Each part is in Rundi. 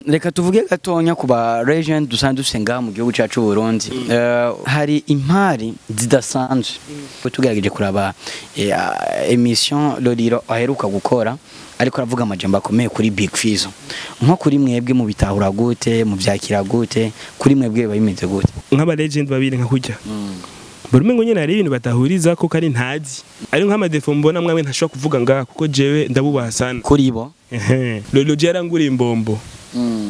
Reka tuvuge gatonya ku ba legend dusanzwe dufise ngaha mu gihugu cyacu Burundi. Hari impari zidasanzwe. Tugerageje kuraba émission Loliro aheruka gukora, ariko aravuga amajambo akomeye kuri Big Fizzo. Nko kuri mwebwe mu bitahura gute, mu vyakira gute, kuri mwebwe biba bimeze gute? Nk'aba legend babiri nka kurya, buri umwe nyene hari ibintu batahuriza ko kari ntazi, ari nk'ama défauts mbona mwamwe ntashobora kuvuga ngaha, kuko jewe ndabubaha sana. Kuri bo? Ehe. Lolo je yaranguriye imbombo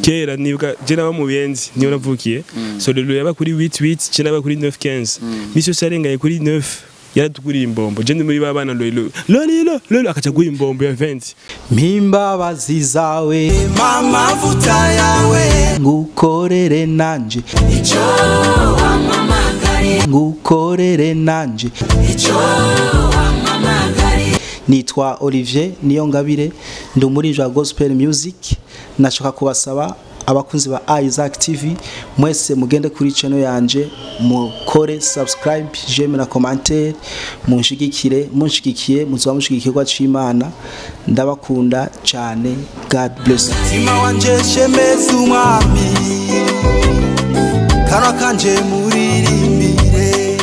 kera. Nibuka je naba mu Buyenzi, niyo navukiye. So Lolo yaba kuri 8 8, je naba kuri 9 15. Misi yose yarenganye kuri 9 yaratuguriye imbombo. Je ndi muri ba bana, Lolo, Lolo, Lolo, akaca guha imbombo ya 20. Mpimbabazi zawe, amavuta yawe, ngukorere nanje, icyo wampamagariye, ngukorere nanje. Icyo wampamagariye. Nitwa Olivier Niyongabire, ndi umuririmbyi wa gospel music. Nashaka kubasaba abakunzi ba Isaac TV mwese mugende kuri channel yanje, mukore subscribe, j'aime na commentaire, munshigikire. Munshigikiye muzoba mushigikirwa c'Imana. Ndabakunda cyane. God bless you. Mutima wanje shemeza umwami, kanwa kanje muririmbire,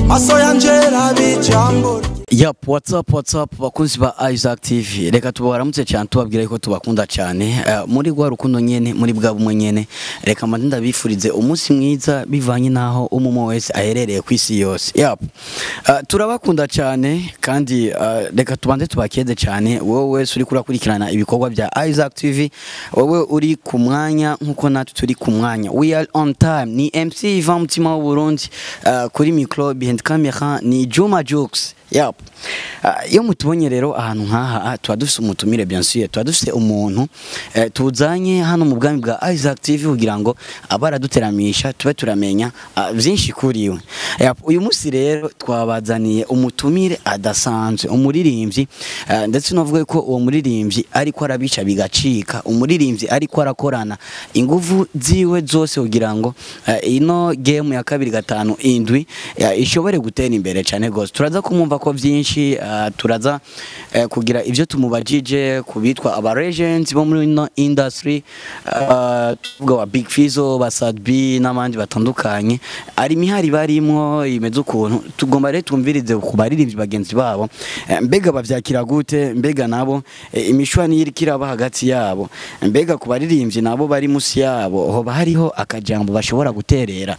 maso yanje rabe ijambo rye. Yup, what's up, what's up, bakunzi ba Isaac TV. Reka tubaramutse cyane, tubabwira ko tubakunda cyane. Muri rwa rukundo nyene, muri bwa bumwe nyene. Reka mbanze ndabifurize umunsi mwiza bivanye naho umwe wese aherereye ku isi yose. Yup. Turabakunda cyane kandi reka tubanze tubakeze cyane. Wowe wese uri kurakurikirana ibikorwa bya Isaac TV, wowe uri ku mwanya nkuko natwe turi ku mwanya. We are on time. Ni MC Ivan Mutima w'u Burundi, kuri micro, behind camera ni Juma Jokes. Yup. Iyo mutubonye rero ahantu nkaha, tuba dufise umutumire, bien sûr, tuba dufise umuntu tuzanye hano mu bwami bwa Isaac TV kugira ngo abe araduteramisha, tube turamenya vyinshi kuri we. Yep. Uyu munsi rero twabazaniye umutumire adasanzwe, umuririmbyi, ndetse novuga ko uwo muririmbyi ariko arabica bigacika, umuririmbyi ariko arakorana inguvu ziwe zose kugira ngo ino game ya 257 ishobore gutera imbere cyane gose. Turaza kumumva ko byinshi, turaza kugira ibyo tumubajije kubitwa aba legends bo muri ino industry, tuvuga wa Big Fizzo, ba Sad B n'abandi batandukanye. Ari imihari barimwo imeze ukuntu, tugomba rero tumvirize ku baririmbyi bagenzi babo. Mbega bavyakira gute? Mbega nabo imishwani iriko iraba hagati yabo? Mbega ku baririmbyi nabo bari musi yabo hoba hariho akajambo bashobora guterera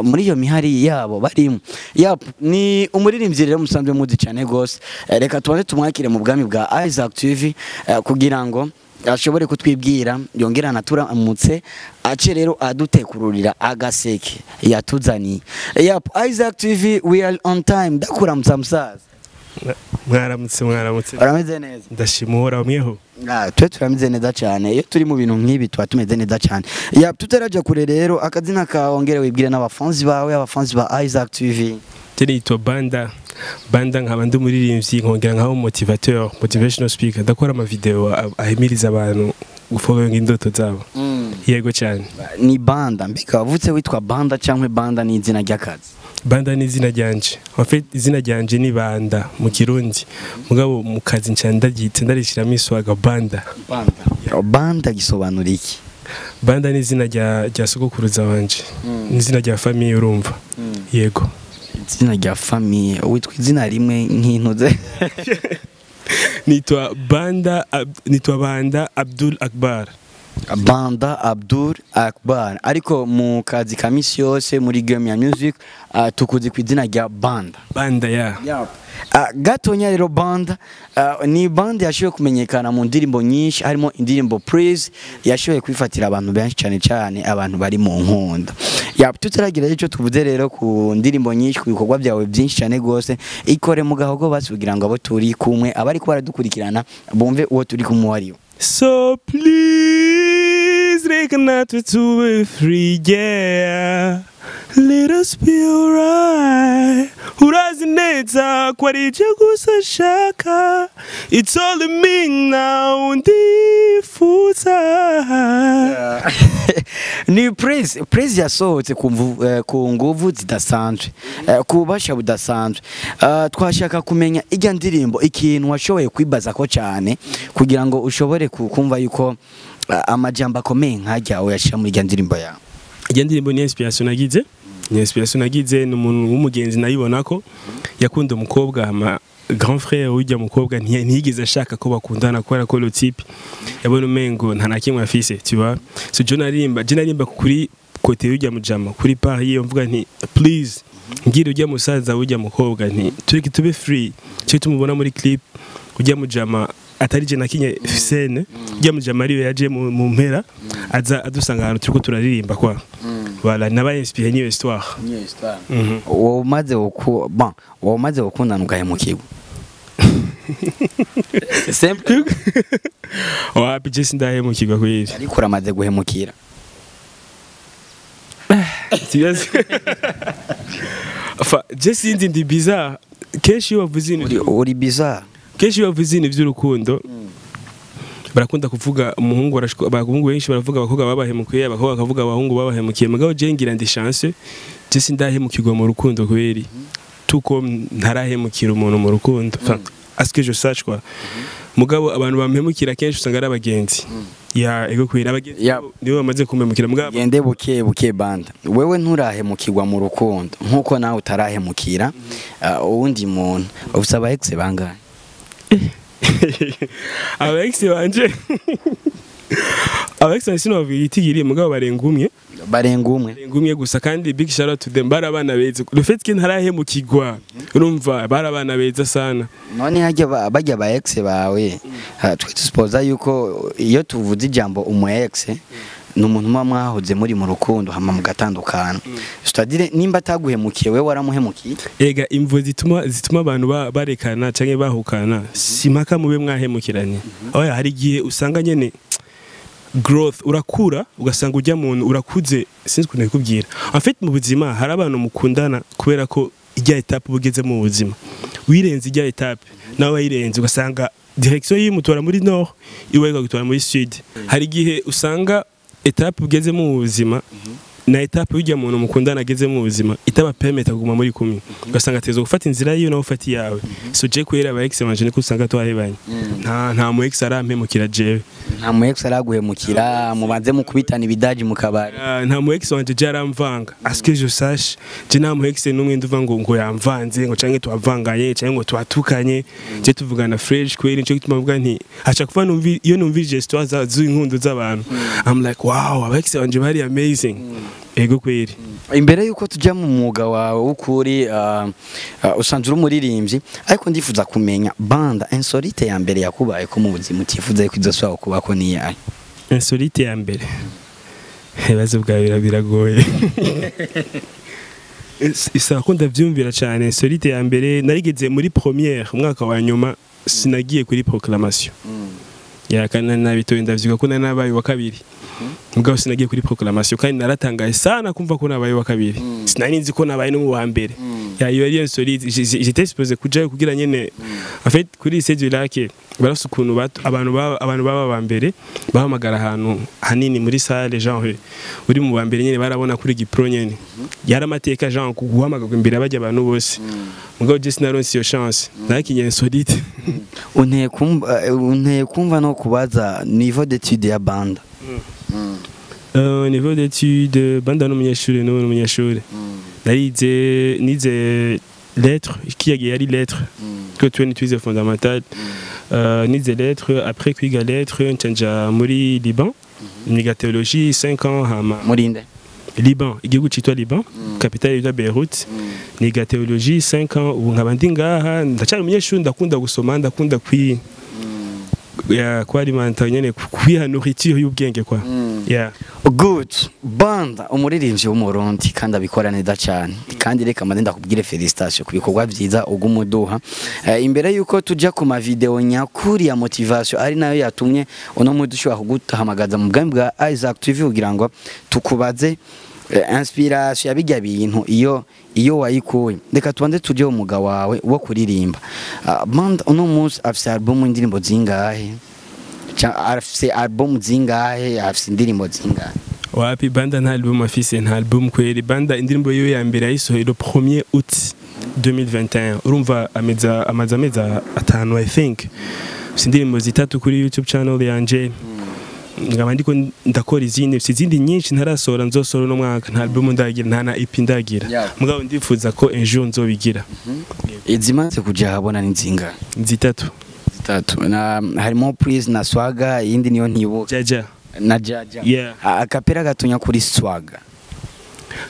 muri iyo mihari yabo barimo? Yap, ni umuririmbyi rero musanzwe muzi cyane gose. Reka tubanze tumwakire mu bwami bwa Isaac TV kugira ngo ashobore kutwibwira, yongera anaturamutse, ace rero adutekururira agaseke yatuzaniye. Yap, Isaac TV, we are on time. Ndakuramutsa musaza. Mwaramutse, mwaramutse. Urameze neza? Ndashima Uhoraho, mweho? Ah, twe turameze neza cyane. Iyo turi mu bintu nk'ibi tuba tumeze neza cyane. Yap, tutaraja kure rero, akazina kawe, ongere wibwire n'abafanzi bawe, abafanzi ba Isaac TV. Je nitwa Banda Banda, nkaba ndi umuririmbyi, nkongera nkaba motivateur, motivational speaker. Ndakora ama video ahimiriza abantu gufollowing indoto zabo. Yego cyane. Ni Banda. Mbega wavutse witwa Banda cyangwa Banda ni izina ry'akazi? Banda ni izina ryanje. En fait, izina ryanje ni Banda mu Kirundi, mugabo mu kazi nca ndaryitse, ndarishiramo iswaga, Banda. Banda, Banda gisobanura iki? Banda ni izina rya sogokuruza wanje, ni izina rya famille, urumva. Yego. Izina rya famille. Witwa izina rimwe nk'intuze? Nitwa Banda Abdul Akbar. Banda Abdul Akbar, ariko mu kazi ka misi yose muri game ya music tukuzi ku izina rya Banda. Banda ya. Gatonya rero Banda, ni band yashoboye kumenyekana mu ndirimbo nyinshi, harimo indirimbo Praise yashoboye kwifatira abantu benshi, cyane cyane abantu bari mu nkunda. Ya, tutaragira icyo tuvuze rero ku ndirimbo nyinshi, ku bikorwa byawe byinshi cyane gose, ikore mu gahogo basi kugira ngo abo turi kumwe, abari ko baradukurikirana, bumve uwo turi kumwe uwo ari we. So please, reka natwe tube free, yeah. Let us be alright. Urazi neza ko ari icyo gusa nshaka. It's all in me now, ndifuza. Ni Praise. Praise yasohotse ku nguvu zidasanzwe, ku bubasha budasanzwe. Twashaka kumenya ijya ndirimbo, ikintu washoboye kwibaza ko cyane kugira ngo ushobore kumva yuko Amajambo akomeye nkajya uyashira muri rya ndirimbo yawe? Iyo ndirimbo ni inspiration nagize, ni inspiration nagize ni umuntu w'umugenzi nayibona ko yakunda umukobwa, ama grand frère ujya mukobwa ntiyigeze ashaka ko bakundana kubera ko le type yabona umengo nta na kimwe afise, tu vois. So je narimba, je narimba kuri côté ujya mujama kuri part yiyo, mvuga nti please ngira ujya musaza ujya mukobwa nti tureke tube free. Cyo tumubona muri clip ujya mujama atari je nakinye scène, ujya mujama ariyo yaje mu mpera aza adusanga ahantu turiko turaririmba kwa. Voilà, nabaye inspiré niyo histoire. Wowe umaze bon, wowe umaze gukundana ugahemukirwa? Simple. Wapi, je sindahemukirwa kweli. Ariko uramaze guhemukira. Sibazi. Enfin, je sinzi, ndi bizarre. Kenshi iyo bavuze ibintu Uri bizarre. Kenshi iyo bavuze ibintu by'urukundo barakunda kuvuga umuhungu abahungu benshi baravuga abakobwa babahemukiye, abakobwa bakavuga abahungu babahemukiye. Mugabo je ngira ndi chance, je sindahemukirwa mu rukundo kweli, tuko ntarahemukira umuntu mu rukundo, enfin, à ce que je sache quoi. Mugabo abantu bampemukira kenshi usanga ari abagenzi ya ego kweli, abagenzi nibo bamaze kumpemukira mugabo. Gende buke buke, Banda. Wewe nturahemukirwa mu rukundo nkuko nawe utarahemukira uwundi muntu. Ufise aba ex bangahe? Aba ex banje, aba ex banje sinobavuga igitigiri, mugabo barenga umwe. Barenga umwe. Barenga umwe gusa. Kandi big shout out to them, bari abana beza. Le fait que ntarahemukirwa, urumva bari abana beza sana. None hajya bajya ba ex bawe, twe dusipoza yuko iyo tuvuze ijambo umu ex ni umuntu muba mwahoze muri mu rukundo hama mugatandukana, c'est-à-dire nimba ataguhemukiye, wewe waramuhemukiye. Ega imvo zituma abantu barekana canke bahukana si mpaka mube mwahemukiranye. Oya, hari igihe usanga nyene growth, urakura ugasanga ujya muntu urakuze, sinzi ukuntu bikubwira. En fait, mu buzima hari abantu mukundana kubera ko ijya étape ubugeze mu buzima wirenze ijya étape, nawe wayirenze, ugasanga direction yimutora muri nord, iwe ikagutora muri sud. Hari igihe usanga étape ugeze mu buzima na étape y'ujya muntu mukundana ageze mu buzima itaba permettre kuguma muri kumwe, ugasanga ateza gufata inzira yiwe nawe ufata iyawe. So je kwera aba ex wanje niko usanga twahebanye, nta mu ex arampemukira jewe. Nta mu ex araguhemukira mubanze mukubitana ibidaji mu kabari? Ah, nta mu ex wanje je aramvanga, à ce que je sache. Je nta mu ex n'umwe nduva ngo yamvanze, ngo canke twavanganye, canke ngo twatukanye. Je tuvugana fresh kweri. Nico gituma mvuga nti acha kuva numvi iyo numvije histoire z'inkundo z'abantu, I'm like wow, aba ex wanje bari amazing, ego kweri. Imbere yuko tujya mu mwuga wawe w'ukuri, usanzwe uri umuririmbyi, ariko ndifuza kumenya, Banda, insolite ya mbere yakubaye ko mu buzima utifuza ko izosubira kubako ni iyahe? Insolite ya mbere, ibibazo bwawe biragoye. Isaba ko ndavyumvira cyane. Insolite ya mbere, narigeze muri première umwaka wa nyuma sinagiye kuri proclamation ya kandi nabitoye, ndavyibuka ko nari nabaye wa kabiri, mugabo sinagiye kuri proclamation kandi naratangaye sana kumva ko nabaye wa kabiri. Sinari nzi ko nabaye no mu wa mbere. Ya, iyo yari insolite. J'étais supposé kujayo kugira nyene, en fait, kuri lycée du Lac barafise ukuntu abantu baba ba mbere bahamagara ahantu hanini muri salle, genre uri mu ba mbere nyene barabona kuri gipro nyene yari amateka, genre guhamagarwa imbere bajya abantu bose. Mugabo je sinaronse iyo chance, narakinye insolite. Unteye kumva no kubaza niveau d'étude ya Banda. Niveau d'étude, Banda n'umunyeshuri, n'ubu n'umunyeshuri. Narize, nize lettres, kiyagiye yari lettres ko twe nitwize fondamental. Nize lettres, après kwiga lettres nca muri Liban niga théologie 5 ans hama. Muri nde? Liban, igihugu citwa Liban, capitale yitwa Beirut. Niga théologie 5 ans, ubu nkaba ndi ngaha ndacyari umunyeshuri. Ndakunda gusoma, ndakunda kwi ya kwalimenta nyene, kwiha nourriture y'ubwenge kwa, yeah. Good. Banda, umuririmbyi w'Umurundi kandi abikora neza cyane, kandi reka mande ndakubwire félicitations ku bikorwa byiza ugumuduha. Imbere yuko tujya ku ma video nyakuri ya motivation ari nayo yatumye uno mudu ushobora kuguhamagaza mu bwami bwa Isaac TV kugira ngo tukubaze inspiration yabijya bintu iyo wayikuye, reka tubanze tujye mu mwuga wawe wo kuririmba. Banda uno munsi afise album indirimbo zingahe? Afise album zingahe? Afise indirimbo zingahe? Wapi, Banda nta album afise, nta album kweri. Banda indirimbo yiwe ya mbere yayisohoye le 1er août 2021, urumva ameza amaze amezi 5 I think. Afise indirimbo zitatu kuri YouTube channel yanje. Nkaba ndiko ndakora izindi, mfise izindi nyinshi ntarasohora, nzosohora uno mwaka. Nta album ndagira, nta na EP ndagira. Mugabo ndifuza ko un jour nzobigira. Izimaze kuja habona ni zingahe? Zitatu. Zitatu na harimo Please na Swaga, iyindi niyo ntibuka. Jaja. Na Jaja. Yeah. Akapera gatonya kuri Swaga.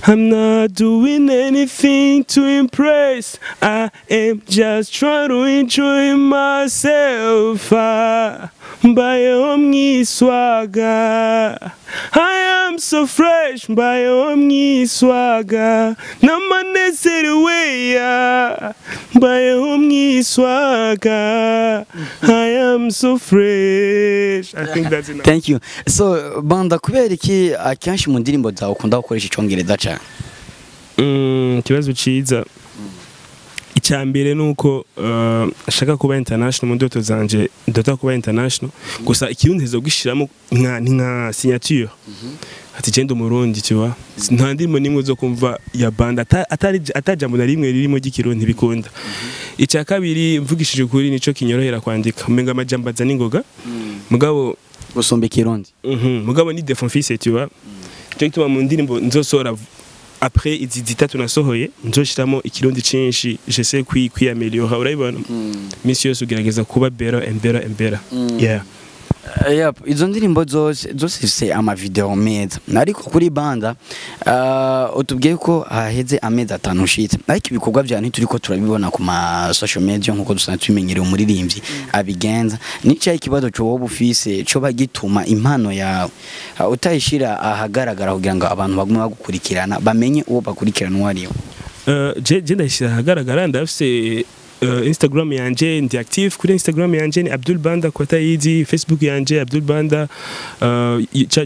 I'm not doing anything to impress. I am just trying to enjoy myself. Mbayeho mwiswaga. I am so fresh. Mbayeho mwiswaga. Namanezerewe ya. Mbayeho mwiswaga. I am so fresh. I think that's enough. Thank you. So Banda, kubera iki akenshi mu ndirimbo zawe ukunda gukoresha icongereza cyane? Ikibazo ciza. Icya mbere ni uko nshaka kuba international mu ndoto zanje, ndota kuba international. Gusa ikirundi ntezo gishiramo nka ni nka signature ati je ndi umurundi, tu vois. Nta ndirimbo nimwe zo kumva ya Banda atari atajambo na rimwe ririmo ry'ikirundi, ntibikunda. Icya kabiri, mvugishije ukuri, nico kinyorohera kwandika, umenga amajambo aza n'ingoga, mugabo gusumba ikirundi. Mugabo ni défaut mfise, tu vois. Cyo gituma mu ndirimbo nzosohora après izi zitatu nasohoye nzoshiramo ikirundi cinshi. J'essaie kwiyameliora, urabibona, misi yose ugerageza kuba better and better and better, yeah. Yep, izo ndirimbo zose zose zifise amavideo meza, ariko kuri Banda utubwiye ko haheze amezi 5 ushitse, ariko ibikorwa byawe ntituriko turabibona ku ma social media nkuko dusanzwe tubimenyereye umuririmbyi abigenza. Nicaye ikibazo cyo wowe ufise coba gituma impano yawe utayishira ahagaragara kugira ngo abantu bagume bagukurikirana, bamenye uwo bakurikirana uwo ariwe? Je ndayishyira ahagaragara. Ndafise Instagram yanje, ndi active kuri Instagram yanje, ni Abdul Banda kwa tayizi. Facebook yanje Abdul Banda,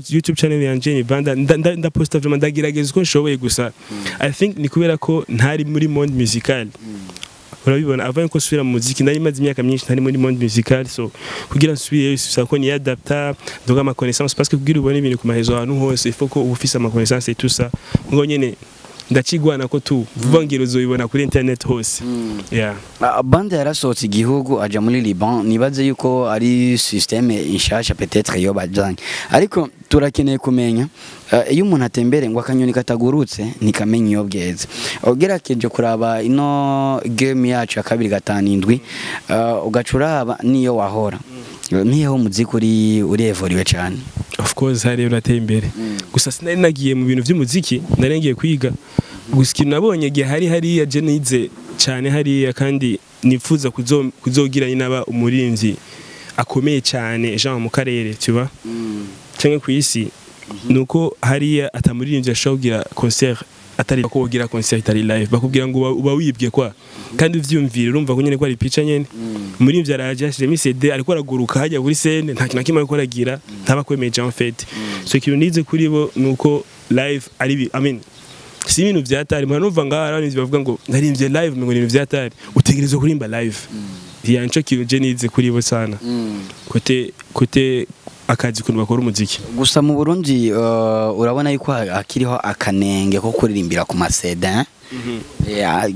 YouTube channel yanje ni Banda. Ndaposta vraiment, ndagerageza uko nshoboye. Gusa I think ni kubera ko ntari muri monde musical, urabibona. Avant ko nsubira mu muziki nari maze imyaka myinshi ntari muri monde musical, so kugira nsubire bisaba ko niyadapta, donc ama connaissance, parce que kugira ubone ibintu ku mahezo ahantu hose, il faut ko uba ufise ama connaissance et tout ça. Ngo nyene ndacigwana ko tu vuba ngira uzoyibona kuri internet hose, yeah. Banda yarasohotse igihugu aja muri Liban, nibaze yuko ari système inshasha peut-être yo bajanye, ariko turakeneye kumenya iyo umuntu atembere ngo akanyoni katagurutse ntikamenya iyo bweze. Ugerageje kuraba ino game yacu ya 257, ugaca uraba niyo wahora niyo umuziki uri évolué cyane. Of course hari urateye imbere. Gusa sinari nagiye mu bintu by'umuziki, nari ngiye kwiga. Gusa ikintu nabonye igihe hari hariya, je nize cyane hariya, kandi nifuza kuzogira naba umuririmvyi akomeye cyane, genre mu karere, tu vois, cyangwa ku isi, nuko hariya atamuririmbyi ashobora kugira concert atari ko wogira concert itari live. Bakubwira ngo uba wibwe kwa, kandi uvyumvire urumva ko nyene ko ari pica nyene. Umuririmbyi araje yashizemo CD, ariko araguruka hajya kuri scène, nta kintu na kimwe ariko aragira, ntaba kwemeje en fait. So ikintu nize kuri bo nuko live ari I mean, si ibintu vyatari. Mwana numva ngaha hari abantu bavuga ngo naririmbye live, ngo ni ibintu vyatari, utegerezwa kurimba live. Ya, nico kintu je nize kuri bo sana, côté akazi, ukuntu bakora umuziki. Gusa mu Burundi urabona yuko hakiriho akanenge ko kuririmbira ku ma CD.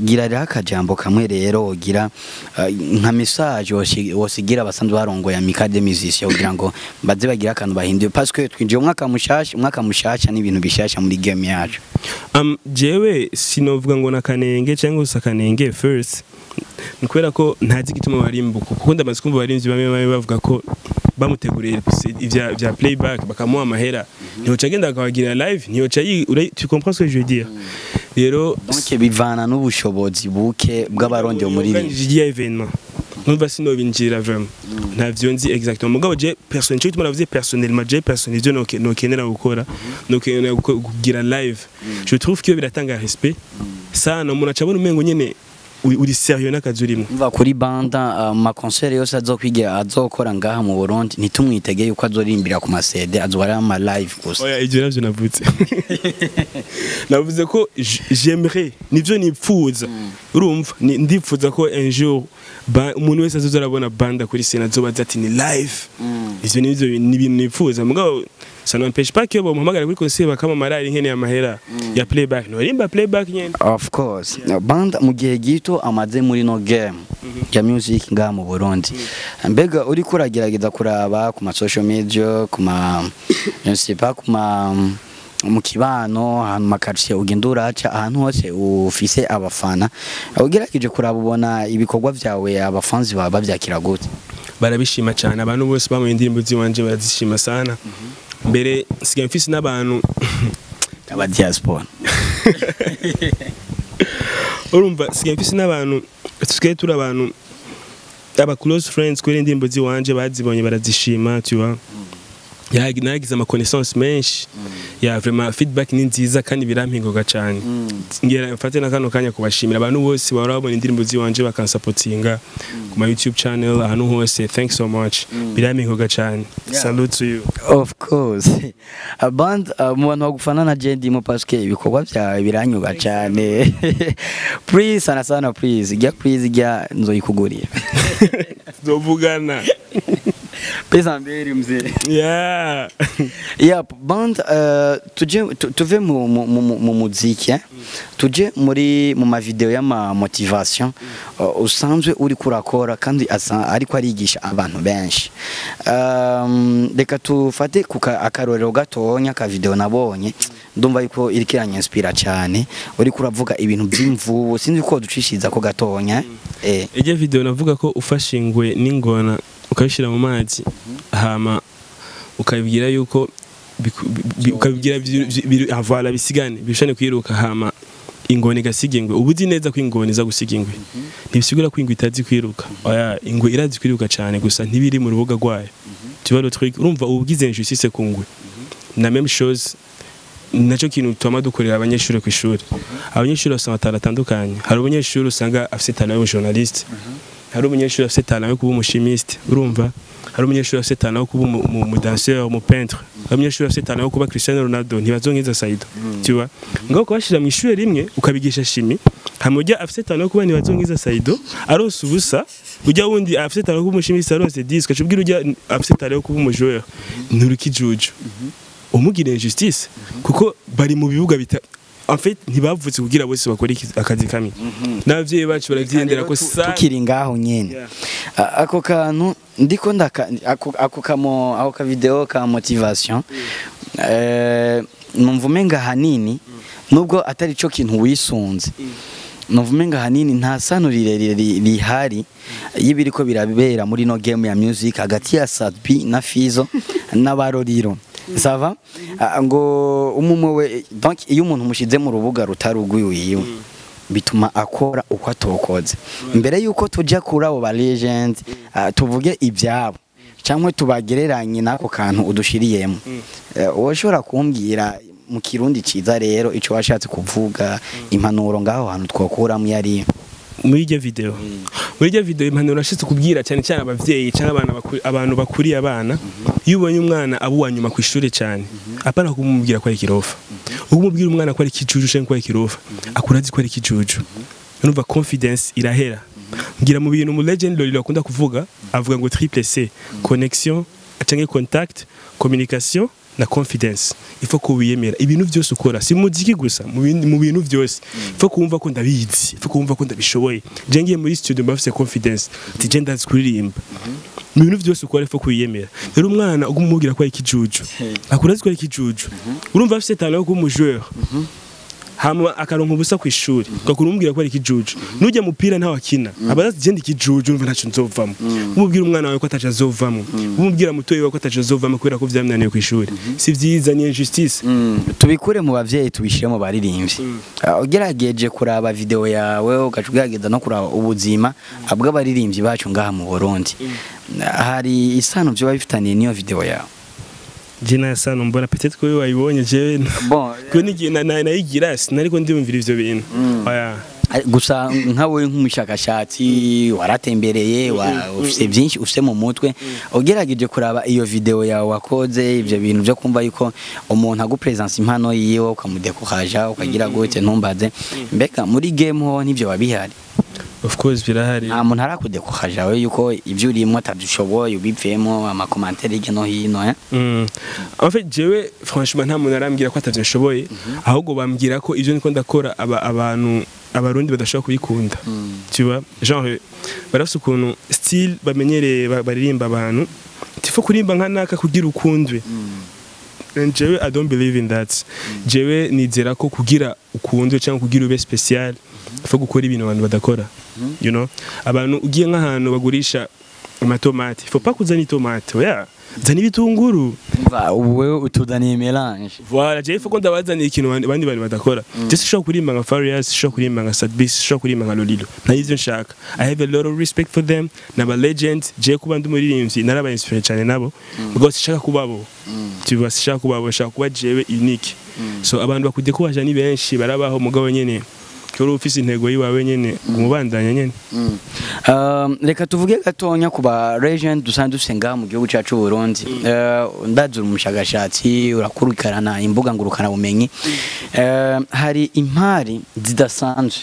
Gira rero akajambo kamwe rero ugira nka message wosigira abasanzwe barongoye Amicale des Musiciens kugira ngo baze bagira akantu bahinduye, parce que twinjiye umwaka mushasha, umwaka mushasha n'ibintu bishasha muri game yacu. Jewe sinovuga ngo nakanenge cyangwa gusa akanenge. First ni kubera ko ntazi igituma barimbuka, kuko ndamaze kumva abarimvyi bamwe bamwe bavuga ko bamuteguriye ivya vya playback bakamuha amahera, ntiyoca agenda akabagira live, ntiyoca tu comprends ce que je veux dire? Rero Donc bivana n'ubushobozi buke bw'abarondeye umuririmbyi. Rya événement numva sinobinjira vraiment, ntavyo nzi exactement. Mugabo je personne, cyo gituma navuze personnellement, je personne, ivyo nokenera gukora, nokenera kugira live. Je trouve que biratanga respect sana, umuntu acabona umengo nyene uri sérieux n'akazi urimo. Umva, kuri Banda, ma concert yose azokwigira azokora ngaha mu Burundi, ntitumwitege yuko azoririmbira ku ma CD, azoba ari ama live gusa. Oya, ibyo navyo navuze, navuze ko j'aimerais, nivyo nipfuza, urumva, ndipfuza ko un jour umuntu wese azoza arabona Banda kuri scène azobaza ati ni live. Ivyo nivyo ni ibintu nipfuza, mugabo Ça n'empêche pas que bamuhamagara kuri concert bakamamara ari nkene amahera ya playback, no rimba playback nyene. Of course. Band mu gihe gito amaze muri no game ya music ngaha mu Burundi, mbega uriko uragerageza kuraba ku ma social media, ku ma, je ne sais pas, ku ma mu kibano, ahantu ma quartier ugenda uraca, ahantu hose ufise abafana, ugerageje kuraba ubona ibikorwa vyawe abafanzi baba bavyakira gute? Barabishima cyane. Abantu bose bamuye indirimbo ziwanje barazishima sana. Mbere nsigaye mfise n'abantu aba diaspora. Urumva, sigaye mfise n'abantu, tusigaye turi abantu aba close friends kubera indirimbo ziwanje bazibonye barazishima, tu vois. Nagize ama connaissance menshi ya vraiment feedback ni nziza kandi birampingoga cyane. Ngira mfate na kano kanya kubashimira abantu bose bahora babona indirimbo ziwanje bakansapotinga ku ma YouTube channel, ahantu hose. Thanks so much, birampingoga cyane. Salute to you. Of course. Band mu bantu bagufana na je ndimo parce que ibikorwa byawe biranyuba cyane. Please, sana sana, please jya, please jya, nzoyikugurira. Tuzovugana. Pesa mbere mzee. Yeah. Yep, band tuje tuve mu muziki, eh? Tuje muri mu ma video y'ama motivation usanzwe uri kurakora kandi asa ariko arigisha abantu benshi. Reka tufate ku akarorero gatonya ka video nabonye, ndumva yuko iriko iranyispira cyane, uri kuravuga ibintu by'imvubu. Sinzi ko ducishiriza ko gatonya. Ijya video navuga ko ufashe ingwe n'ingona ukabishyira mu mazi, hama ukabibwira yuko ukabibwira avala bisigane bishane kwiruka, hama ingona igasiga ingwe, uba uzi neza ko ingona iza gusiga ingwe. Ntibisigura ko ingwe itazi kwiruka. Oya, ingwe irazi kwiruka cyane, gusa ntibiri mu rubuga rwayo, tu vois le truc? Urumva uba ugize injustice ku ngwe. Na même chose, nacyo kintu tuma dukorera abanyeshuri ku ishuri. Abanyeshuri basanga talent atandukanye. Hari umunyeshuri usanga afite talent y'ubujournaliste, hari umunyeshuri afite talent yo kuba umuchimiste, urumva, hari umunyeshuri afite talent yo kuba umudanseur, umupeintre, hari umunyeshuri afite talent yo kuba Cristiano Ronaldo, ntibazonkiza Saido, tu vois? Ngaho kubashira mu ishuri rimwe ukabigisha chimie, hama ujya afite talent yo kuba ntibazonkiza Saido aronse ubusa, ujya wundi afite talent yo kuba umuchimiste aronse 10, ugaca ubwira ujya afite talent yo kuba umujoueur nturukijuju, umugira injustice, kuko bari mu bibuga bita, en fait ntibavutse kugira bose bakore akazi kamwe. N'abavyeyi bacu baravyendera ko sa Tukiri ngaho nyene. Ako kantu ndiko ndaka ako kamo, ako ka video ka motivation, numva umenga hanini, nubwo atari cyo kintu wisunze, numva umenga hanini nta sano rirerire rihari y'ibiriko birabera muri no game ya music hagati ya Sat-B na Fizo n'abaroriro. Ça va? Ngo umumwe we, donc iyo umuntu mushize mu rubuga rutari urwiwiwe bituma akora uko atokoze. Mbere yuko tujya kuri abo ba legend, tuvuge ibyabo cyangwa tubagereranye n'ako kantu udushiriyemo, wowe ushobora kumbwira mu Kirundi ciza rero ico washatse kuvuga, impanuro ngaho hantu twokuramo yari? Muri iryo video impanuro nashatse kubwira cyane cyane abavyeyi cyangwa abana abantu bakuriye abana: iyo ubonye umwana aba uwa nyuma ku ishuri cyane, apana kumubwira ko ari ikirofa. Umubwira umwana ko ari ikijuju cyangwa ko ari ikirofa, akura azi ko ari ikijuju. Urumva confidence irahera. Ngira mu bintu mu legend Lolilo akunda kuvuga, avuga ngo triple C: connexion cyangwa contact, communication na confidence. Il faut ko wiyemera ibintu byose ukora, si muziki gusa, mu bintu byose. Il faut kumva ko ndabizi, il faut kumva ko ndabishoboye. Je ngiye muri studio mba mfise confidence ati je ndazi kuririmba. Mu bintu byose ukora il faut kwiyemera. Rero umwana ugumubwira ko ari ikijuju, akura azi ko ari ikijuju. Urumva afise talent yo kuba umujoueur, hama akaronka ubusa ku ishuri, ugakura umubwira ko ari ikijuju, nujya mupira ntawe akina, aba azi genda ikijuju, urumva ntaco nzovamo. Umubwira umwana wawe ko ataco azovamo, umubwira mutoyi wawe ko ataco azovamo kubera ko vyamunaniye ku ishuri, si vyiza, ni injustice. Tubikure mu bavyeyi tubishire mu baririmbyi. Ugerageje kuraba video yawe, ugaca ugerageza no kuraba ubuzima bw'abaririmbyi bacu ngaha mu Burundi, hari isano vyoba bifitaniye n'iyo video yawe? Je nta sano mbona. Peut-être ko wayibonye, jewe Bon. ko nigiye nayigira sinariko ndiyumvira ivyo bintu, oya. Gusa nkawe nk'umushakashatsi waratembereye, ufise byinshi ufise mu mutwe, ugerageje kuraba iyo video yawe wakoze, ivyo bintu byo kumva yuko umuntu agupresence impano yiwe ukamudekuhaja ukagira gute, ntumbaze, mbega muri game ho nivyo babihari? Of course birahari. Nta muntu arakudekuhaja we yuko ibyo urimo atabyushoboye, ubivemo, ama commentaires hirya no hino, eh? En fait, jewe franchement nta muntu arambwira ko atavyo nshoboye, ahubwo bambwira ko ivyo niko ndakora aba abantu abarundi badashobora kubikunda. Tu vois, genre barafise ukuntu style bamenyereye baririmba abantu. Tifo kurimba nka naka kugira ukundwe. And jewe I don't believe in that. Jewe nizera ko kugira ukundwe cyangwa kugira ube special, faut gukora ibintu abantu badakora. Abantu ugiye nk'ahantu bagurisha amatomate, faut pas kuzana itomate, oya. Zana ibitunguru. Umva, ubu wewe utuzaniye mélange. Voilà, jewe faut ko ndabazaniye ikintu abandi bantu badakora. Je sinshobora kuririmba nka Farious, sinshobora kuririmba nka Sadbi, sinshobora kuririmba nka Lolilo. Nta ivyo nshaka. I have a lot of respect for them. Naba legends, jewe kuba ndi umuririmbyi naraba inspiré cyane nabo. Ubwo sinshaka kubabo. Tu vois, sinshaka kubabo, nshaka kuba jewe unique. So abantu bakujye kubaja ni benshi barabaho, mugabo nyene kuri ufise intego yiwawe nyene umubandanya nyene. Reka tuvuge gatonya ku ba legend dusanzwe dusenga mu gihugu cyacu Burundi. Ndazura umushakashatsi, urakurikirana imbuga ngurukana bumenyi. Hari impari zidasanzwe.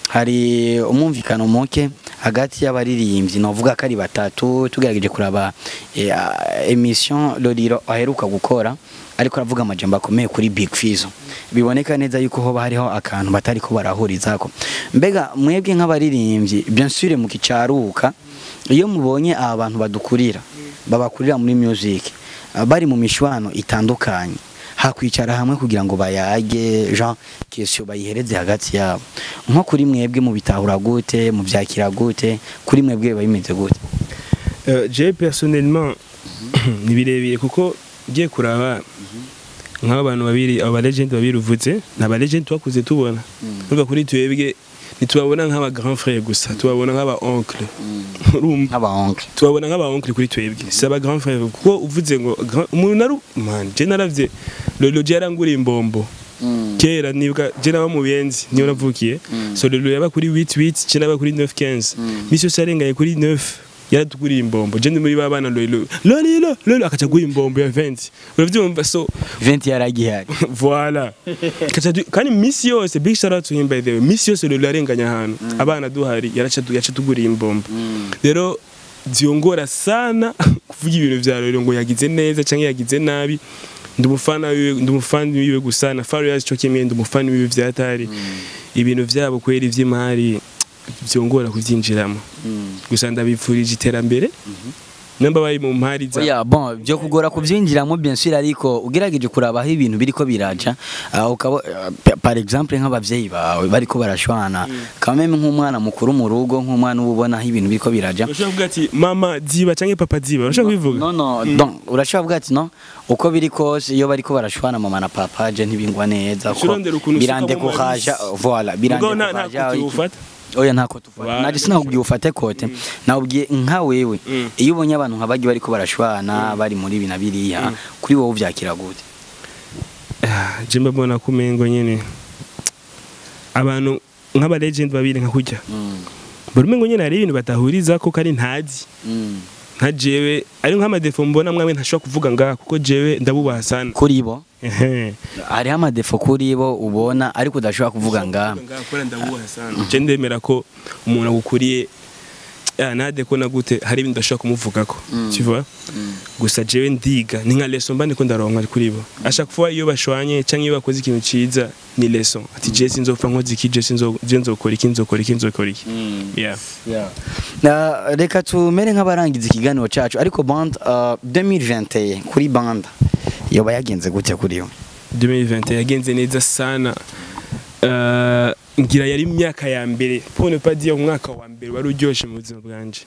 Hari umumvikano muke hagati y'abaririmbyi novuga ko ari batatu, tugerageje kuraba émission Loliro aheruka gukora, ariko aravuga amajambo akomeye kuri Big Fizzo, biboneka neza yuko hoba hariho akantu batari ko barahurizako. Mbega mwebwe nk'abaririmbyi, bien sûr mukicaruka, iyo mubonye aba bantu badukurira, babakurira muri music, bari mu mishwano itandukanye, hakwicara hamwe kugira ngo bayage, Jean question bayihereze hagati yabo, nko kuri mwebwe mubitahura gute, mubyakira gute, kuri mwebwe biba bimeze gute? Je personnellement ni birebire, kuko ugiye kuraba nk'abo bantu babiri, abo ba legend babiri uvuze, ni aba legend twakuze tubona. Urumva, kuri twebwe ntitubabona nk'aba grand frère gusa, tubabona nk'aba oncle, urumva? Nk'aba oncle. Tubabona nk'aba oncle kuri twebwe, si aba grand frère, kuko uvuze ngo umuntu naru man, je naravye Lolo yaranguriye imbombo kera. Nibuka je naba mu Buyenzi, niyo navukiye. So Lolo yaba kuri 88, je naba kuri 915. Misi yose yarengaye kuri 9 yaratuguriye imbombo. Je ndi muri ba bana, Lolo, Lolo, Lolo, akaca guha imbombo ya 20, uravyumva? So 20 yaragihari. Voilà. Kandi misi yose, big shout out to him by the way, misi yose Lolo yarenganya ahantu abana duhari, yaraca yaca tuguriye imbombo. Rero vyongora sana kuvuga ibintu vya Lolo ngo yagize neza canke yagize nabi. Ndi umufana wiwe, ndi umufana wiwe gusa. Na Farious cyo kimwe, ndi umufana wiwe vyatari. Ibintu vyabo kweri vy'imari vyongora kuvyinjiramo, gusa ndabipfurije iterambere namba bari mu mpari za Oya, bon, byo kugora kubyinjiramo bien sûr, ariko ugerageje kuraba aho ibintu biriko biraja, ukaba par exemple nk'abavyeyi bawe bariko barashwana, quand même nk'umwana mukuru mu rugo, nk'umwana uba ubona aho ibintu biriko biraja. Urashobora kuvuga ati mama ziba canke papa ziba, urashobora kubivuga. No, donc urashobora kuvuga ati no, uko biri kose iyo bariko barashwana mama na papa, je ntibingwa neza ko Urondera ukuntu usukamo birandekuhaja. amarisi. Voilà. Mugabo nta Birandekuhaja. kote ufata. Oya, ntako tufata. Voilà. Naje sinakubwiye ufate kote, nawubwiye nka wewe, iyo ubonye abantu nka bagiye bariko barashwana, bari muri ibi na biriya, kuri wowe uvyakira gute? Ah, je mbabona ko umengo nyene abantu nk'aba legend babiri nka kurya buri umengo nyene hari ibintu batahuriza ko kandi ntazi. Nka jewe ari nk'ama défauts mbona mwamwe ntashobora kuvuga ngaha, kuko jewe ndabubaha sana. Kuri bo? Ehe. Hariho ama défauts kuri bo ubona ariko udashobora kuvuga ngaha? Ngaha kubera ndabubaha sana. Je ndemera ko umuntu agukuriye, nade ko nagute hari ibintu ndashobora kumuvugako, tu vois? Gusa jewe ndiga, ni nka leçon mba ndiko ndaronka kuri bo. À chaque fois iyo bashwanye canke iyo bakoze ikintu ciza, ni leçon ati je sinzopfa nkoze iki, je sinzo je nzokora iki, nzokora iki, nzokora iki, yeah. Reka tumere nk'abarangiza ikiganiro cacu, ariko band 2021 kuri band yoba yagenze gute kuri yo? 2021 yagenze neza sana. Ngira yari imyaka ya mbere, pour ne pas dire umwaka wa mbere wari uryoshe mu buzima bwanje,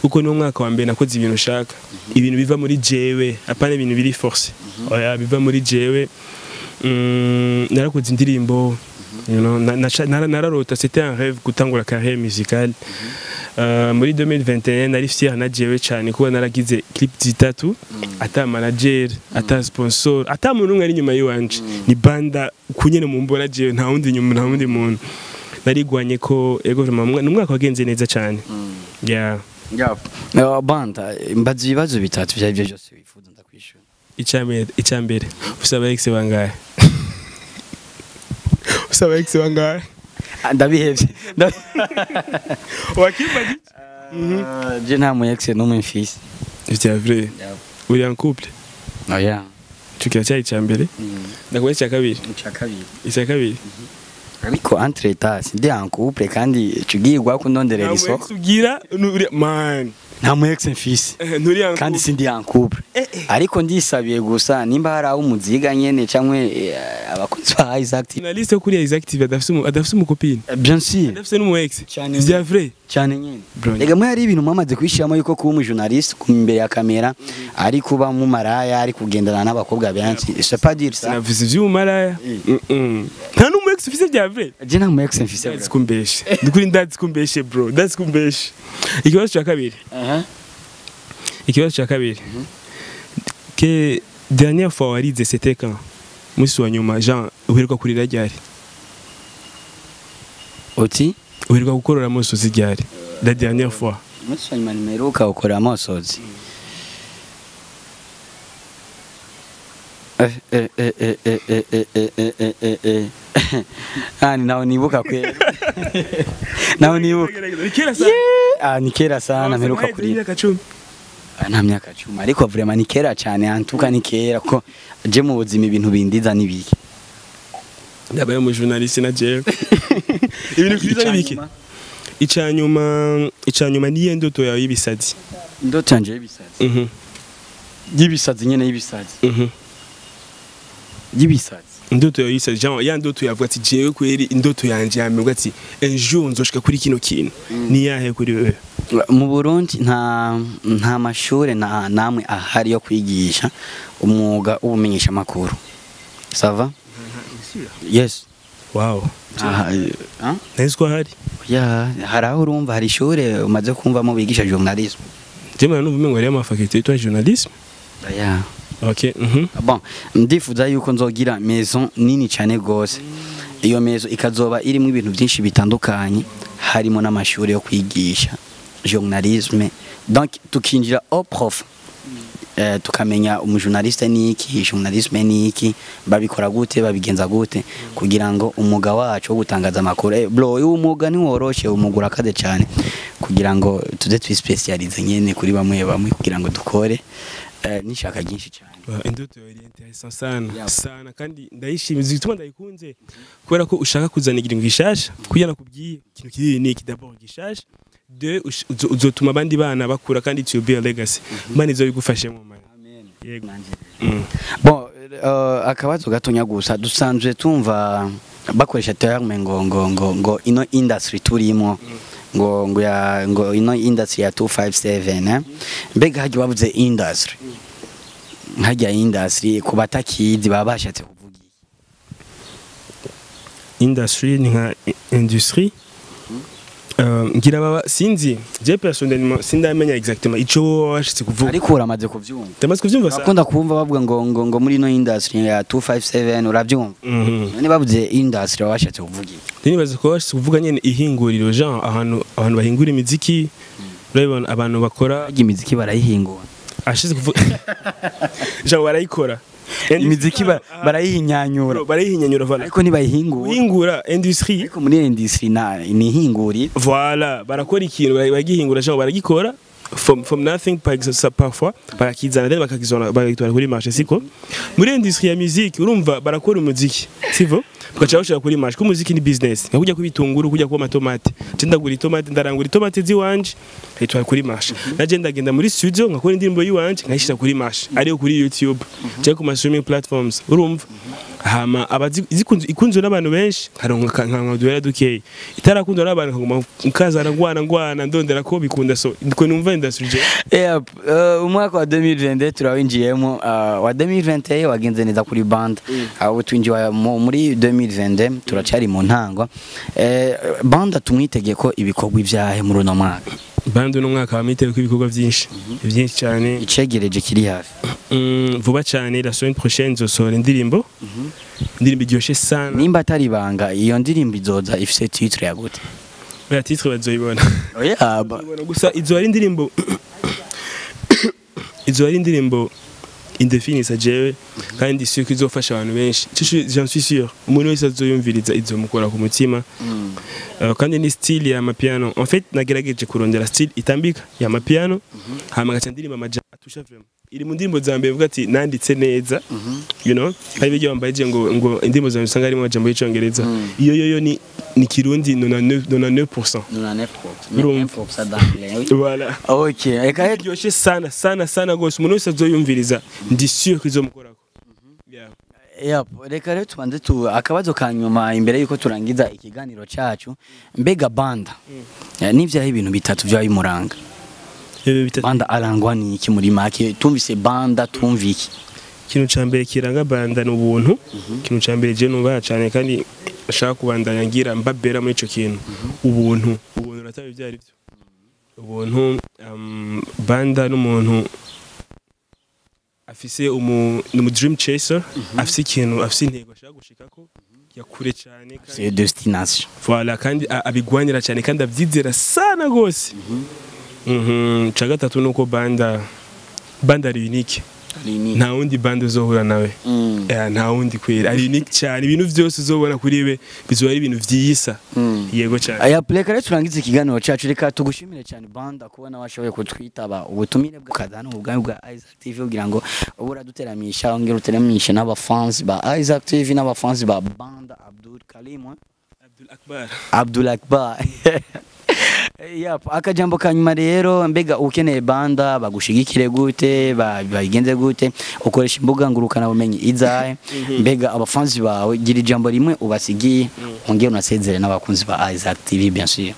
kuko ni umwaka wa mbere nakoze ibintu ushaka, ibintu biva muri jewe, apana ibintu biri force, oya, biva muri jewe. Narakoze indirimbo, nararota, c'était un rêve gutangura carrière musicale. Muri 2021 nari fier na jewe cyane kuba naragize clip zitatu ata manager, ata sponsor, ata muntu umwe ari inyuma yiwanje. Ni banda kunyene mumbona jewe, nta wundi nyuma, nta wundi muntu narigwanye ko. Ego vraiment, ni umwaka wagenze neza cyane, yeah. Yeah. Banda, mbaza ibibazo bitatu ibyo aribyo byose wifuza, ndakwishura. Icambere, ufise aba ex bangahe? Ufise aba ex bangahe? Ndabihevye. Wakimbajije. Je nta mu ex n'umwe mfise. C'est vrai? Uri en couple? Oya. Tukira cyayi cya mbere. Ndakubaza icya kabiri. Icya kabiri. Icya kabiri. Ariko entre temps ndi en couple kandi cugirwa kundonderera isoko. Ugira nuri man. Nta mu ex mfise. Nturi en kandi sindi en couple. Ariko ndisabiye gusa nimba hari aho umuziga nyene canke abakunzi ba Isaac TV. Na liste kuri Isaac TV adafise umukopine. Bien sûr. Adafise n'umu ex. C'est vrai. Cyane nyene. Rega mwe hari ibintu mwamaze kwishiramo yuko kuba umujournaliste ku imbere ya kamera ari kuba mu maraya ari kugendana n'abakobwa benshi. C'est pas dire ça. Navuze ivy'umaraya. Nta n'umu ex ufise bya vrai. Je nta mu ex mfise. Ndazi ndukuri ndazi kumbeshe bro. Ndazi kumbeshe. Ikibazo cya kabiri. Ikibazo cya kabiri. Que dernière fois warize c'était quand? Musi wa nyuma Jean uheruka kurira ryari? Uti? Uheruka gukorora amosozi ryari? La dernière fois. Musi wa nyuma nimeruka gukorora amosozi. Ah, nawe nibuka kweli. Nawe nibuka. Ni kera sana. Ah, ni kera sana mperuka kurira. Nta myaka 10 ariko vraiment ni kera cyane antuka ni kera ko je mu buzima ibintu bindiza nibiki. Ndabaye mu journaliste na jewe. Ibintu byiza nibiki. Icanyuma niye ndoto yawe y'ibisazi. Ndoto yanje y'ibisazi. Y'ibisazi nyene y'ibisazi. Y'ibisazi. Ndoto yawe y'ibisazi genre ya ndoto yavuga ati jewe kweri indoto yanje yamevuga ati un jour nzoshika kuri kino kintu. Ni yahe kuri wewe? Mu Burundi nta mashure na namwe ahari yo kwigisha umwuga ubumenyesha makuru. Ça va? Yes. Wow. Nzi hari? Ya, hari aho urumva hari ishure umaze kumvamo bigisha journalisme. Je mwana numva ngo ari ama faculté yitwa journalisme. Ya. Okay. Bon, ndifuza yuko nzogira maison nini cyane gose. Iyo maison ikazoba irimo ibintu byinshi bitandukanye harimo n'amashure yo kwigisha journalisme. Donc tukinjira au prof. Tukamenya umujournaliste ni iki, journalisme ni iki, babikora gute, babigenza gute kugira ngo umuga wacu wo gutangaza amakuru. Bro, uyu muga ni woroshe, umugura kade cyane kugira ngo tuze twispecialize nyene kuri bamwe bamwe kugira ngo dukore nishaka byinshi cyane. Indoto yawe intéressant sana sana kandi ndayishimiye igituma ndayikunze kubera ko ushaka kuzana ikintu gishasha kugira nakubwiye ikintu kiri unique d'abord gishasha de uzotuma abandi bana bakura kandi it will be a legacy. Imana izo bigufashemo man. Amen. Yego. Bon, akabazo gatonya gusa dusanzwe tumva bakoresha terme ngo ngo ngo ngo ino industry turimo ngo ngo ya ngo ino industry ya 257 mbega haje bavuze industry hajya industry kubatakizi baba bashatse kuvuga industry ni nka industrie. Ngira baba sinzi je personnellement sindamenya exactement ico washitse kuvuga ariko uramaze kuvyumva. Ndamaze kuvyumva sa akunda kumva bavuga ngo ngo ngo muri no industry ya 257 uravyumva. None bavuze industry washatse kuvuga iki? Nibaza ko washitse kuvuga nyene ihinguriro genre ahantu abantu bahingura imiziki urabibona abantu bakora imiziki barayihingura ashize kuvuga genre barayikora imiziki barayihinyanyura barayihinyanyura voilà ariko nibayihingura uhingura industrie ariko muri industrie na ni hinguri voilà barakora ikintu bagihingura genre baragikora from nothing par exemple parfois barakizana then bakakizana bagitwara kuri marché siko muri industrie ya musique urumva barakora umuziki sivyo bakaca bashira kuri marché ko umuziki ni business nkakujya kubitunguru kujya kuba amatomate je ndagura itomate ndarangura itomate ziwanje nkayitwara kuri marché naje ndagenda muri studio nkakora indirimbo yiwanje nkayishira kuri marché ariyo kuri YouTube cyangwa ku ma streaming platforms urumva hama abazikunze ikunzwe n'abantu benshi nkaronka nka duhera dukeye itarakundwa n'abantu nkaguma nkazana ngwana ndondera ko bikunda so ndiko numva industry je. Umwaka wa 2022 turawinjiyemo wa 2021 wagenze neza kuri band aho twinjiye muri 2022 turacari mu ntango. Band tumwitege ko ibikorwa ivyahe muri uno mwaka? Band uno mwaka bamitege ko ibikorwa byinshi byinshi cyane icegereje kiri hafi vuba cyane la semaine prochaine nzosohora indirimbo indirimbo iryoshe sana nimba atari banga iyo ndirimbo izoza ifise titre ya gute? Oya titre bazoyibona. Oya gusa izo ari indirimbo izo ari indirimbo indefinisa jewe, kandi si ko izofasha abantu benshi. J'en suis sûr, umuntu wese azoyumviriza izomukora ku mutima. Kandi ni style ya amapiano. En fait, nagerageje kurondera style itambika ya amapiano, hama gaca ndirimba amajambo atusha. Vraiment iri mu ndirimbo za mbere mvuga ati nanditse neza. Hari ibyo wambaye ngo indirimbo zawe usanga harimo amajambo y'Icongereza, iyo yo ni Kirundi 99%. 99% d'anglais, oui. Voilà. Ok, eka. Iryoshe sana sana sana gose. Umuntu wese azoyumviriza, ndi sûr ko izomukorako. Yeah. Yep, reka rero tubanze tu akabazo ka nyuma imbere yuko turangiza ikiganiro cyacu. Mbega Banda, n'ivyaho ibintu bitatu vya bimuranga? Ibi bitatu. Banda arangwa ni iki muri make? Tumvise Banda, tumva iki? Ikintu ca mbere kiranga Banda ni ubuntu. Ikintu ca mbere je nubaha cane kandi ashaka kubandanya ngira mbabera muri ico kintu, ubuntu. Ubuntu urataba ivyo ari byo, ubuntu. Banda n'umuntu afise ni umu dream chaser, afise ikintu, afise intego ashaka gushikako ya kure cyane kandi C'est destination. Voilà, kandi abigwanira cyane kandi abyizera sana gose. Ca gatatu nuko Banda ari unique. Nta wundi Banda uzohura nawe. Nta wundi kwera, ari unique cyane. Ibintu byose uzobona kuri we bizoba ari ibintu vyisa. Yego cyane. Aya, reka rero turangize ikiganiro cyacu. Reka tugushimire cyane Banda kubona washoboye kutwitaba ubutumire bwa hano ubwanyu bwa Isaac TV, kugira ngo ube uraduteramisha, ongera uteramishe n'abafans ba Isaac TV n'abafans ba Banda Abdul Karim, eh? Abdul Akbar. Abdul Akbar. Yep, akajambo kanyuma rero, mbega ukeneye Banda bagushigikire gute, bagenze gute, ukoresha imbuga ngurukana bumenyi izahe? Mbega abafanzi bawe, gira ijambo rimwe ubasigiye, ongera unasezere n'abakunzi ba Isaac TV, bien sûr.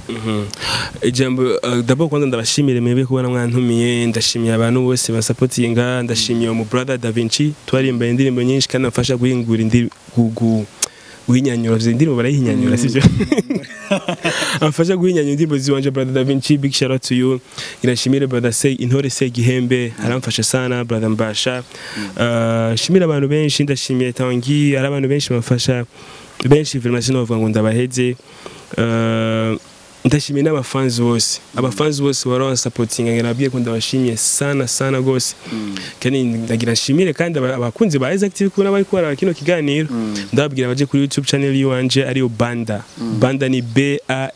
Ijambo, d'abord kwanza ndabashimire mwebwe kubona mwantumiye. Ndashimiye abantu bose basapotinga. Ndashimiye umu brother Da Vinci twarimbaye indirimbo nyinshi kandi amfasha guhingura indi guhinyanyura izo indirimbo. Barayihinyanyura, sivyo? Amfasha guhinyanyura indirimbo ziwanje. Brother Da Vinci, big shout out to you. Irashimire brother Say Intore Say Gihembe, aramfasha sana. Brother Mbasha, shimira abantu benshi. Ndashimiye Tangi, ari abantu benshi bamfasha benshi. Vraiment sinovuga ngo ndabaheze. Ndashimiye n'abafans bose, abafans bose bari bansapotinga. Ngira nabwiye ko ndabashimiye sana sana gose. Kandi ndagira nshimire kandi abakunzi ba Isaac TV kubona bari kubara kino kiganiro. Ndababwira baje kuri YouTube channel yiwanje, ariyo Banda. Banda ni Banda,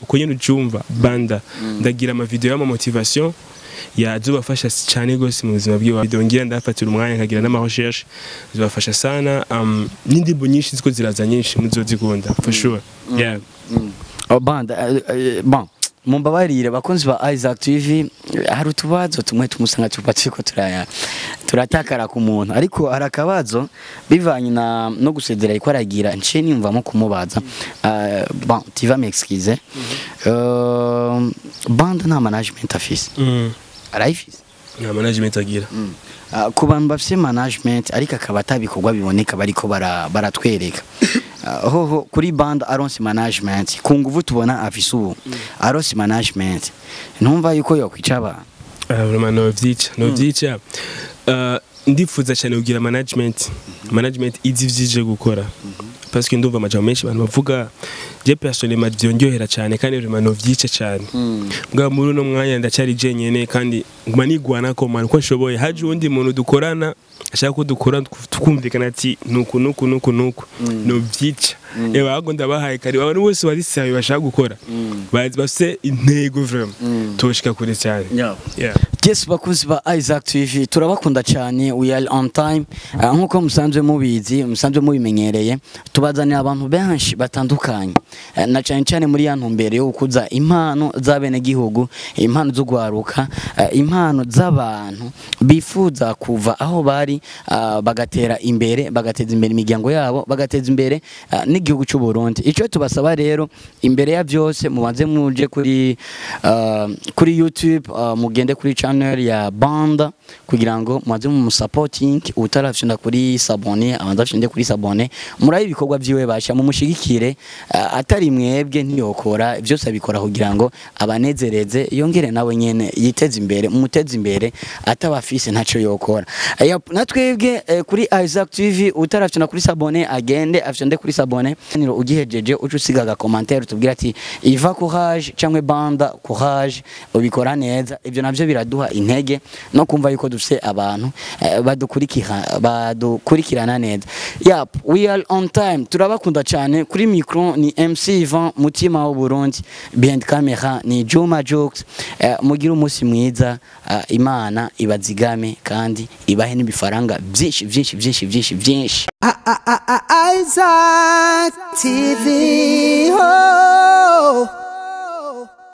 uko nyene ucumva Banda. Ndagira ama video y'ama motivation yazobafasha cyane gose mu buzima bwiwe. Video ngira ndafatira umwanya nkagira n'ama recherche, zibafasha sana. N'indirimbo nyinshi ziko ziraza nyinshi, muzozikunda for sure, yeah. Oh, Banda, bon, mumbabarire bakunzi ba Isaac TV, hari utubazo tumwe tumusanga tuba turiko turatakara ku muntu, ariko hari akabazo bivanye na no gusezera ariko aragira nce niyumvamo kumubaza. Bon, tu vas m'excuser. Banda nta management afise? Arayifise? Nta management agira. Ku bantu bafise management ariko akaba atabikorwa biboneka bariko baratwereka. Hoho kuri Banda, aronse management ku nguvu tubona afise ubu, aronse management, ntumva yuko yokwica abantu? Ah, vraiment no vyica. Ndifuza cyane kugira management, management izi vyije gukora, parce que ndumva amajambo menshi abantu bavuga. Je personnellement vyongerera cyane kandi vraiment no vyica cyane. Mbwa muri uno mwanya ndacyari jenyene kandi nguma nigwana ko man uko nshoboye. Haje uwundi muntu dukorana ashaka ko dukora, tukumvikana ati nuku nuku nuku nuku, no vyica. Eba ahubwo ndabahaye kare abantu bose bari sayo bashaka gukora, bazi bafise intego, vraiment toshika kure cyane. Yeah. Yes, bakunzi ba Isaac TV, turabakunda cyane. We are on time. Nkuko musanzwe mubizi, musanzwe mubimenyereye, tubazanira abantu benshi batandukanye, na cyane cyane muri ya ntumbero yo gukuza impano z'abenegihugu, impano zo gwaruka, impano z'abantu bifuza kuva aho bari, bagatera imbere, bagateza imbere imiryango yabo, bagateza imbere n'igihugu cy'u Burundi. Icyo tubasaba rero imbere ya byose, mubanze muje kuri YouTube, mugende kuri channel ya Banda kugira ngo mubanze mu supporting. Utarafyonda kuri s'abonner, abanza afyonde kuri s'abonner, murabe ibikorwa byiwe basha mumushigikire. Atari mwebwe ntiyokora byose, abikora kugira ngo abanezereze, yongere nawe nyene yiteze imbere, mumuteze imbere. Atabafise ntaco yokora. Na twebwe kuri Isaac TV, utarafyonda kuri s'abonner agende afyonde kuri s'abonner. cyane. Ugihejeje uca usiga aga commentaire tubwira ati "Iva courage" cyangwa "Banda courage, ubikora neza". Ibyo navyo biraduha intege no kumva yuko dufise abantu badukurikira, badukurikirana neza. Yap, we are on time, turabakunda cyane. Kuri micro ni MC Ivan Mutima w'u Burundi, behind camera ni Juma Jokes. Mugire umunsi mwiza, Imana ibazigame kandi ibahe n'ibifaranga byinshi byinshi byinshi byinshi byinshi. Isaac TV. Oh.